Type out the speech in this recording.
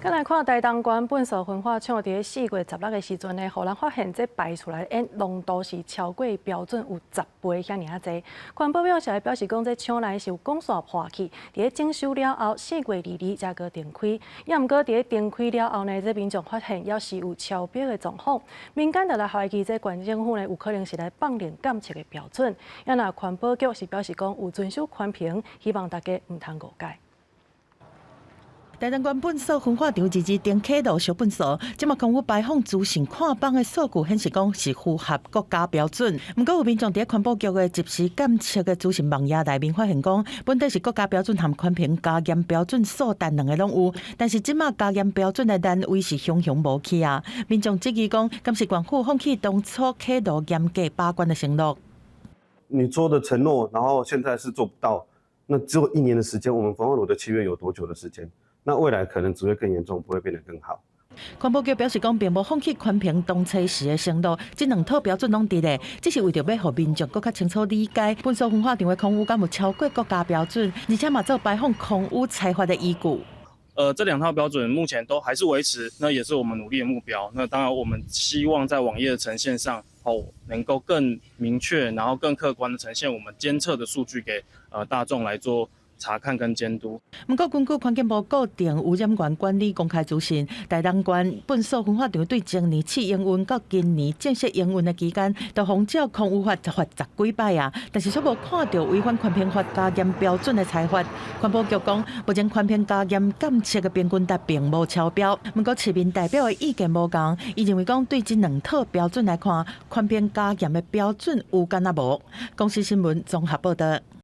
閣來看台東縣糞埽焚化廠，佇4月16的時陣呢，予人發現這排出來的濃度是超過標準有10倍遐爾仔濟。環保署是表示講，這廠內是有管線破去，佇咧整修了後，4月22才閣重開。也毋過佇咧重開了後呢，這民眾發現猶是有超標的狀況，民間就來懷疑這縣政府呢有可能是來放任監測的標準。也若環保局是表示講有遵守環評，希望大家毋通誤解。台東縣糞埽焚化廠二二重啟爐燒糞埽，這馬空污排放資訊看板的數據顯示講是符合國家標準。毋過有民眾佇環保局的即時監測的資訊網頁內面發現講，本底是國家標準和環評加驗標準數值兩个攏有，但是這馬加驗標準的單位是雄雄無去啊！民眾質疑講，敢是縣府放棄當初啟爐嚴格把關的承諾？你做的承諾，然後現在是做不到，那只有一年的時間，我們焚化爐的契約有多久的時間？那未來可能只會更嚴重，不會變得更好。環保局表示講，並無放棄環評當初時的承諾，這兩套標準攏佇咧，只是為著欲予民眾閣較清楚理解，糞埽焚化廠的空污敢有超過國家標準，而且嘛做排放空污裁罰的依據。這兩套標準目前都還是維持，那也是我們努力的目標。那當然，我們希望在網頁的呈現上，哦，能夠更明確，然後更客觀的呈現我們監測的數據給大眾來做查看跟監督。毋過，根據環境部固定污染源管理公開資訊，台東縣糞埽焚化廠對前年試營運到今年正式營運的期間，都予照空污法罰十幾擺啊，但是卻無看著違反環評法加嚴標準的裁罰。環保局講，目前環評加驗監測的平均值並無超標。毋過市民代表的意見無仝，伊認為講對這兩套標準來看，環評加嚴的標準有敢若無。公視新聞綜合報導。